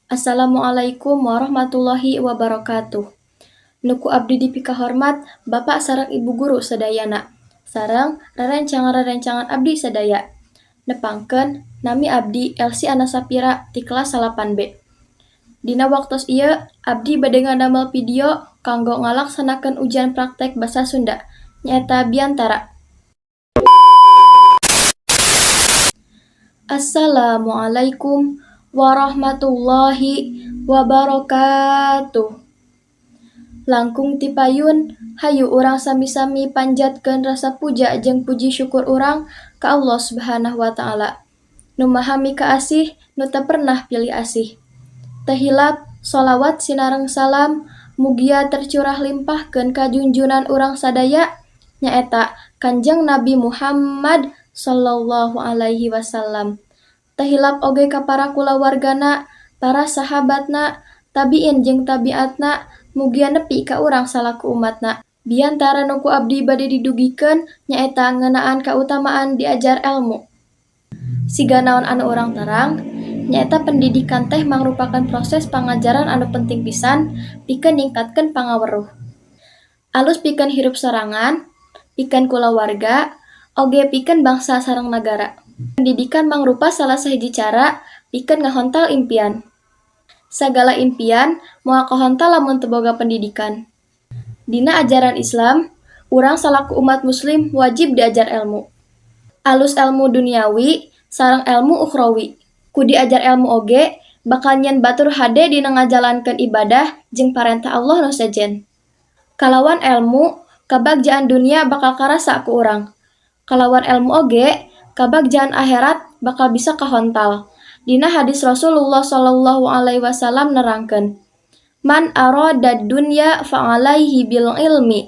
Assalamualaikum warahmatullahi wabarakatuh. Nu ku abdi dipikahormat Bapak sareng Ibu guru sadayana, sareng rerencangan-rerencangan abdi sadaya. Nepangkeun nami abdi Elsi Ana Sapira ti kelas 8B. Dina waktos ieu abdi bade ngadamel video kanggo ngalaksanakeun ujian praktek basa Sunda, nyaeta biantara. Assalamualaikum warahmatullahi wabarakatuh. Langkung ti payun, hayu urang sami-sami panjatkeun rasa puja jeung puji syukur urang ka Allah Subhanahu wa Ta'ala, nu maha mikaasih nu teu pernah pilih asih. Teu hilap sholawat sinareng salam mugia tercurah limpahkeun ka junjunan urang sadaya, nyaeta Kanjeng Nabi Muhammad sallallahu alaihi wasallam. Teu hilap oge ka para kulawargana, para sahabatna, tabiin jeung tabiatna, mugia nepi ka urang salaku umatna. Biantara nu ku abdi bade didugikeun nyaeta ngeunaan kautamaan diajar elmu. Siga naon anu urang terang, nyaeta pendidikan teh mangrupakeun proses pangajaran anu penting pisan pikeun ningkatkeun pangaweruh. Alus pikeun hirup sorangan, pikeun kulawarga, oge pikeun bangsa sareng nagara. Pendidikan mangrupa salah sahiji cara pikeun ngahontal impian. Sagala impian moal kahontal lamun teu boga pendidikan. Dina ajaran Islam, urang salaku umat muslim wajib diajar elmu. Alus elmu duniawi sareng elmu ukhrawi. Ku diajar elmu oge bakal nyieun batur hade dina ngajalankeun ibadah jeung parentah Allah nu sejen. Kalawan elmu, kabagjaan dunia bakal karasa ku urang. Kalawan elmu oge, kabagjaan akhirat bakal bisa kahontal. Dina hadis Rasulullah sallallahu alaihi wasallam nerangkeun, "Man aradad dunya fa'alaihi bil ilmi,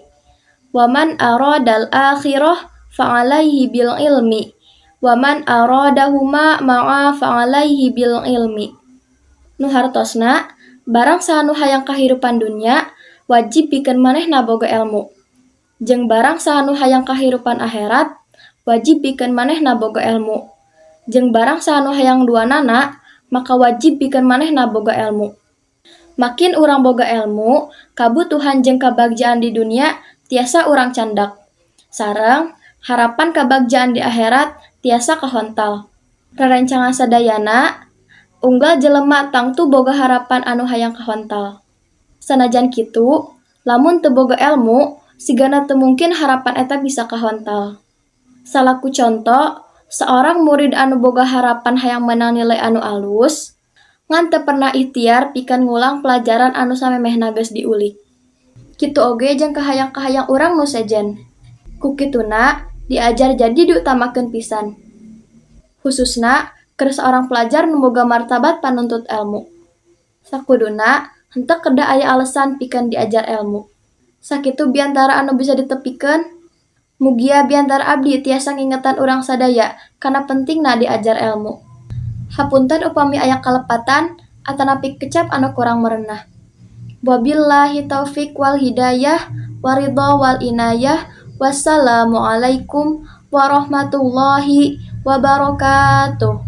wa man aradal akhirah fa'alaihi bil ilmi, wa man aradahuma ma'a fa'alaihi bil ilmi." Nu hartosna, barang saha nu hayang kahirupan dunya, wajib pikeun manehna boga elmu. Jeung barang saha nu hayang kahirupan akhirat, wajib pikeun manehna boga elmu. Jeung barang saha nu hayang duanana, maka wajib pikeun manehna boga elmu. Makin urang boga elmu, kabutuhan jeung kabagjaan di dunia tiasa urang candak. Sareng harapan kabagjaan di akhirat tiasa kahontal. Rerencangan sadayana, unggal jelema tangtu boga harapan anu hayang kahontal. Sanajan kitu, lamun teu boga elmu, sigana teu mungkin harapan eta bisa kahontal. Salaku conto, seorang murid anu boga harapan hayang meunang nilai anu alus, ngan teu pernah ikhtiar pikeun ngulang pelajaran anu samemehna geus diulik. Kitu oge jeung kahayang-kahayang urang nu sejen. Ku kituna, diajar jadi diutamakeun pisan. Hususna keur saorang pelajar nu boga martabat panuntut elmu. Sakuduna, henteu kedah aya alesan pikeun diajar elmu. Sakitu biantara anu bisa ditepikeun. Mugia biantara abdi tiasa ngingetan urang sadaya kana pentingna diajar elmu. Hapunten upami aya kalepatan atanapi kecap anu kurang merenah. Wabillahi taufik wal hidayah waridha wal inayah. Wassalamualaikum warahmatullahi wabarakatuh.